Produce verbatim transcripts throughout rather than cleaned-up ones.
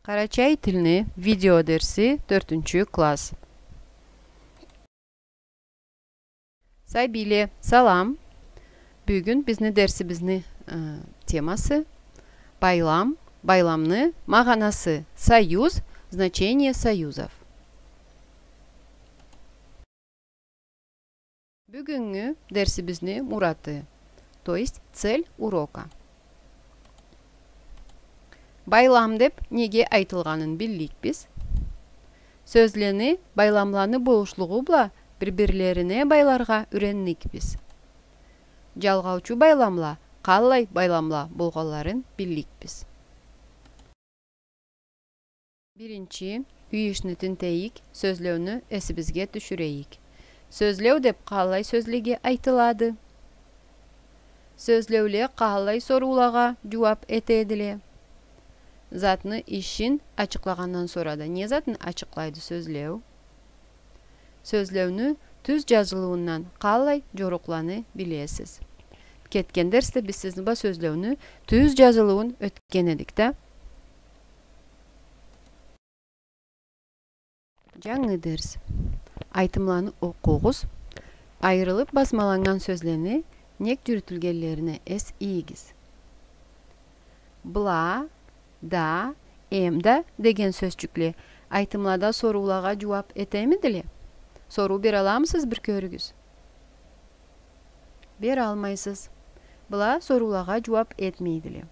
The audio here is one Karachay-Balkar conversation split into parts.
Къарачай тилни видео дерси, тёртюнчю класс. Сабийле, салам. Бюгюн бизни дерсибизни, э, темасы байлам, байламны магъанасы, союз, значение союзов. Бюгюннгю дерсибизни мураты, то есть цель урока. Байлам деб неге айтылгъанын билликбиз. Сёзлени байламланы болушлугъу бла бир-бирлерине байларгъа юренникбиз. Джалгъаучу байламла къаллай байламла болгъанларын билликбиз. Биринчи, юй ишни тинтейик, сёзлеуню эсибизге тюшюрейик. Сёзлеу деб къаллай сёзлеге айтылады? Сёзлеуле къаллай соруулагъа джууаб этедиле? Затны ишин ачыкълагъандан сора да не затны ачыкълайды сёзлеу? Сёзлеуню тюз джазылыуундан къаллай джорукъланы билесиз? Кетген дерсде биз сизни бла сёзлеуню тюз джазылыуун ётген эдик да. Джангы дерс. Айтымланы окъугъуз. Айырылыб базмаланнган сёзлени нек джюрютюлгенлерине эс ийигиз. Бла, да, эм да деген сёзчюкле айтымлада соруулагъа джууаб этемидиле? Соруу бераламысыз, бир кёрюгюз. Бералмайсыз. Была соруулагъа джууаб этмейдиле.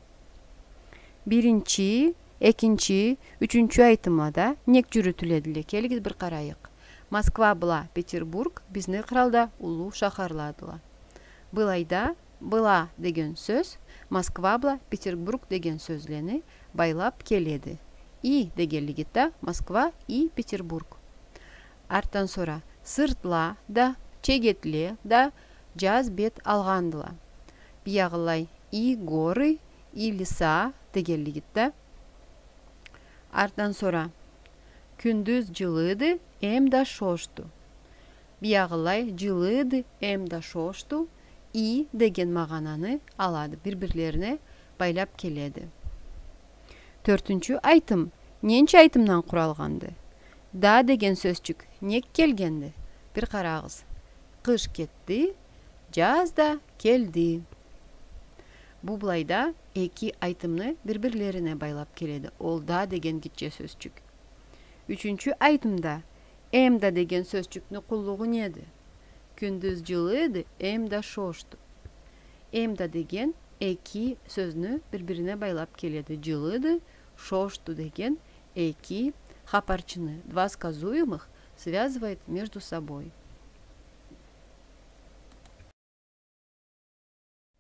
Биринчи, экинчи, ючюнчю айтымлада нек джюрютюледиле? Келигиз, бир къарайыкъ. Москва бла Петербург бизни къралда уллу шахарладыла. Былайда была деген сёз Москва бла Петербург деген сёзлени байлаб келеди. И дегенлигиди да Москва и Петербург. Артдан сора сыртла да, чегетле да джаз бет алгъандыла. Биягъылай и горы, и леса дегенлигиди да. Артдан сора кюндюз джылыды, эм да шошду. Биягъылай джылыды, эм да шошду, и деген магъананы алады, бир-бирлерине байлаб келеди. Тёртюнчю айтым ненча айтымдан къуралгъанды? Да деген сёзчюк нек келгенди? Бир къарагъыз. Къыш кетди, джаз да келди. Бу былайда эки айтымны бир-бирлерине байлаб келеди. Ол да деген гитче сёзчюк. Ючюнчю айтымда эм да деген сёзчюкню къуллугъу неди? Кюндюз джылыды, эм да шошду. Эм да деген эки сёзню бир-бирине байлаб келеди. Джылыды, шошду деген эки хапарчыны, два сказуемых, связывает между собой.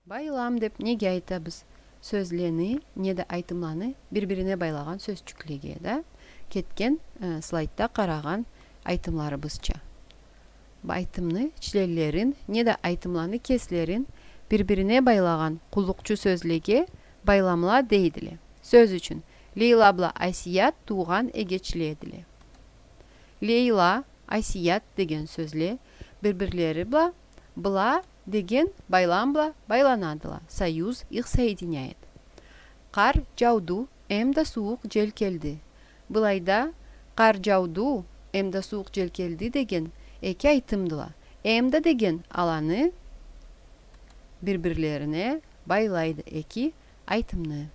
Байлам деб неге айтабыз? Сёзлени неда айтымланы бир-бирине байлагъан сёзчюклеге да, кетген, э, слайдда къарагъан айтымларыбызча. Бу айтымны членлерин неда айтымланы кеслерин бир-бирине байлагъан къуллукъчу сёзлеге байламла дейдиле. Сёз ючюн, Лейла бла Асият туугъан эгечледиле. Лейла, Асият деген сёзле бир-бирлери бла бла деген байлам бла байланадыла. Союз их соединяет. Къар джауду, эм да сууукъ джел келди. Былайда къар джауду, эм да сууукъ джел келди деген эки айтымдыла. Эм да деген аланы бир-бирлерине байлайды, эки айтымны.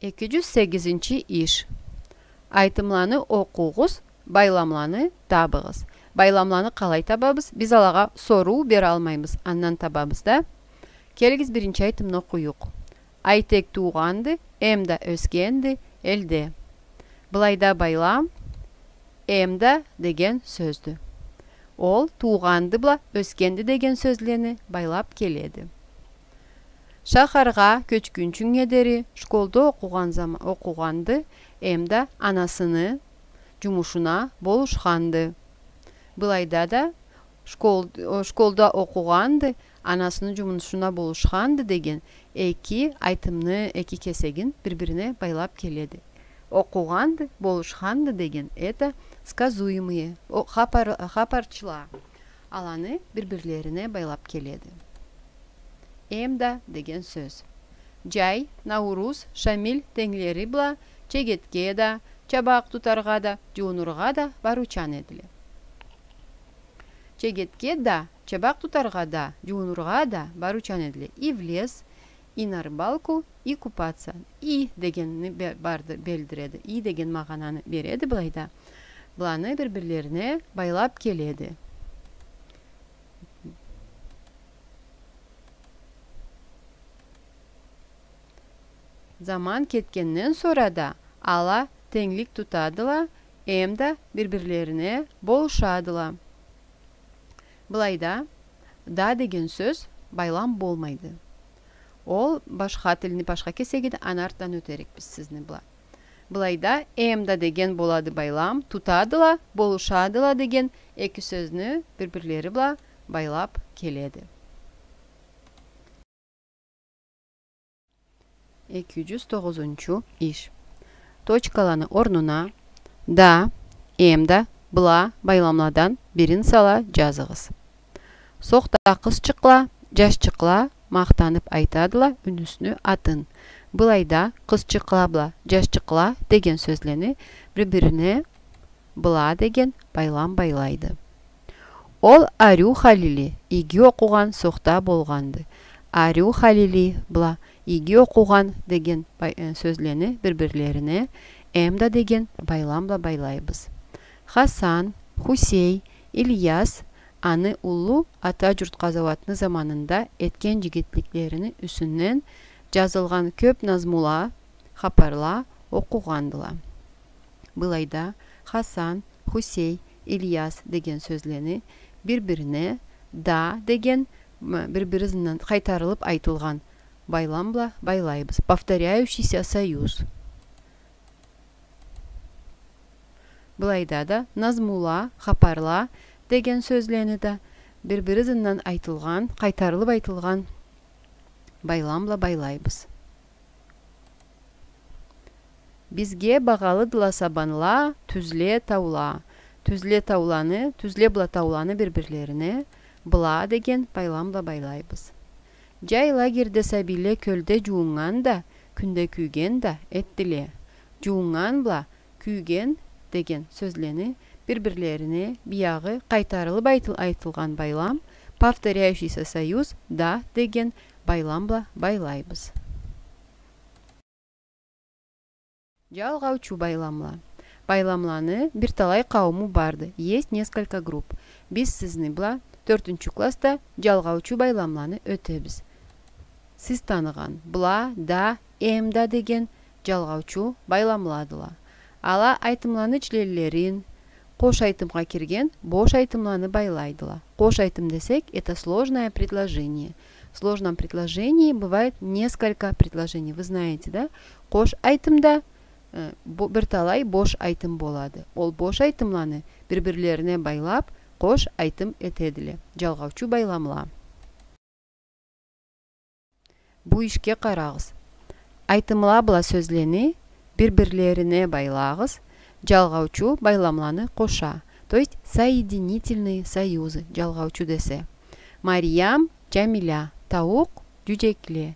Эки джюз сегизинчи иш. Айтымланы окъугъуз, байламланы табыгъыз. Байламланы къалай табабыз? Биз алагъа соруу бералмайбыз, андан табабыз да. Келигиз, биринчи айтымны окъуюкъ. Айтек туугъанды, эм да ёсгенди элде. Былайда байлам эм да деген сёздю. Ол туугъанды бла ёсгенди деген сёзлени байлаб келеди. Шахаргъа кёчгюнчюннге дери школда окъугъан зама-, окъугъанды, эм да анасыны джумушуна болушханды. Былайда да школ-, о, школда окъугъанды, анасыны джумушуна болушханды деген эки айтымны эки кесегин бир-бирине байлаб келеди. Окъугъанды, болушханды деген это сказуемые, о, хапар-, хапарчыла. Аланы бир-бирлерине байлаб келеди. Эм да деген сёз. Джай, Науруз, Шамиль тенглери бла чегетге да, чабакъ тутаргъа да, джуунургъа да барыучан эдиле. Чегетге да, чабакъ тутаргъа да, джуунургъа да барыучан эдиле. И в лес, и на рыбалку, и купаться. И дегенни бе-, барды, белдиреди. И деген магъананы береди былайда. Быланы бир-бирлерине байлаб келеди. Заман кетгенден сора да ала тенглик тутадыла эмда бир-бирлерине болушадыла. Былайда да деген сёз байлам болмайды. Ол башха тилни башха кесегиди, аны артдан ётерикбиз сизни бла. Былайда эмда деген болады байлам, тутадыла, болушадыла деген эки сёзню бир-бирлери бла байлаб келеди. Эки джюз тогъузунчу иш. Точкаланы орнуна да, эмда, бла байламладан бирин сала джазыгъыз. Сохта къызчыкъла, джашчыкъла махтаныб айтадыла юнюсюню атын. Былайда къызчыкъла бла джашчыкъла деген сёзлени бир-бирине бла деген байлам байлайды. Ол ариу халили иги окъугъан сохта болгъанды. Ариу халили бла иги окъугъан деген бай-, э, сёзлени бир-бирлерине эмда деген байлам бла байлайбыз. Хасан, Хусей, Ильяс аны уллу Ата джурт къазауатны заманында этген джигитликлерини юсюнден джазылгъан кёб назмула, хапарла окъугъандыла. Былайда Хасан, Хусей, Ильяс деген сёзлени бир-бирине да деген, м, бир-бири ызындан къайтарылыб айтылгъан байлам бла байлайбыз. Повторяющийся союз. Былайда да назмула, хапарла деген сёзлени да бир-бири ызындан айтылгъан, къайтарылыб айтылгъан байлам бла байлайбыз. Бизге багъалыдыла сабанла, тюзле, таула. Тюзле, тауланы, тюзле бла тауланы бир-бирлерине бла деген байлам бла байлайбыз. Джай лагерьде сабийле кёлде джуууннган да, кюнде кюйген да этдиле. Джуууннган бла кюйген деген сёзлени бир-бирлерине биягъы къайтарылыб айтыл-, айтылгъан байлам, повторяющийся союз, да деген байлам бла байлайбыз. Джалгъаучу байламла. Байламланы бир талай къаууму барды. Есть несколько групп. Биз сизни бла тёртюнчю классда джалгъаучу байламланы ётебиз. Сиз таныгъан бла, да, эмда деген джалгъаучу байламладыла. Ала айтымланы членлерин, къош айтымгъа кирген бош айтымланы байлайдыла. Къош айтым десек, это сложное предложение. В сложном предложении бывает несколько предложений. Вы знаете, да? Къош айтымда, э, бо-, бир талай бош айтым болады. Ол бош айтымланы бир-бирлерине байлаб, къош айтым этедиле. Джалгъаучу байламла. Бу ишге къарагъыз. Айтымла бла сёзлени бир-бирлерине байлагъыз, джалгъаучу байламланы къоша, то есть соединительные союзы, джалгъаучу десе. Мариям, Джамиля, тауукъ, джюджекле.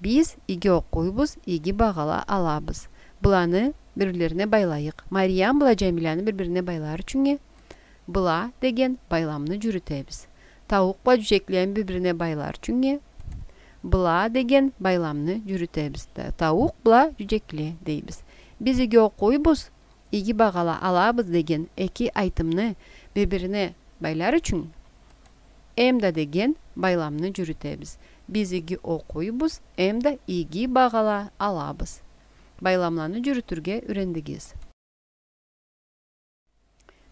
Биз иги окъуйбуз, иги багъала алабыз. Быланы бир-бирлерине байлайыкъ. Мариям бла Джамиляны бир-бирине байлар ючюннге бла деген байламны джюрютебиз. Тауукъ бла джюджеклени бир-бирине байлар ючюннге бла деген байламны джюрютебиз. Та-, тауукъ бла джюджекле дейбиз. Биз иги окъуйбуз, иги багъала алабыз деген эки айтымны бир-бирине байлар ючюн эмда деген байламны джюрютебиз. Биз иги окъуйбуз эмда иги багъала алабыз. Байламланы джюрютюрге юрендигиз.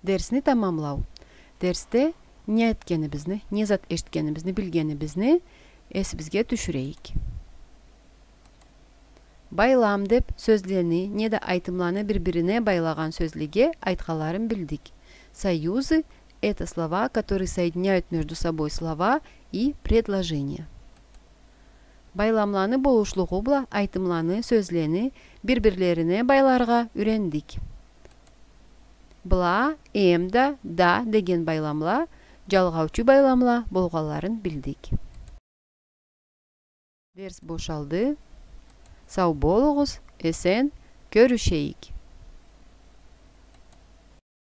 Дерсни тамамлау. Дерсде не этгенибизни, не зат эшитгенибизни, билгенибизни эсибизге тюшюрейик. Байлам деб сёзлени неда айтымланы бир-бирине байлагъан сёзлеге айтханларын билдик. Союзы — это слова, которые соединяют между собой слова и предложения. Байламланы болушлугъу бла айтымланы, сёзлени бир-бирлерине байларгъа юрендик. Бла, эмда, да деген байламла джалгъаучу байламла болгъанларын билдик. Дерс бошалды. Сау болугъуз, эсен кёрюшейик.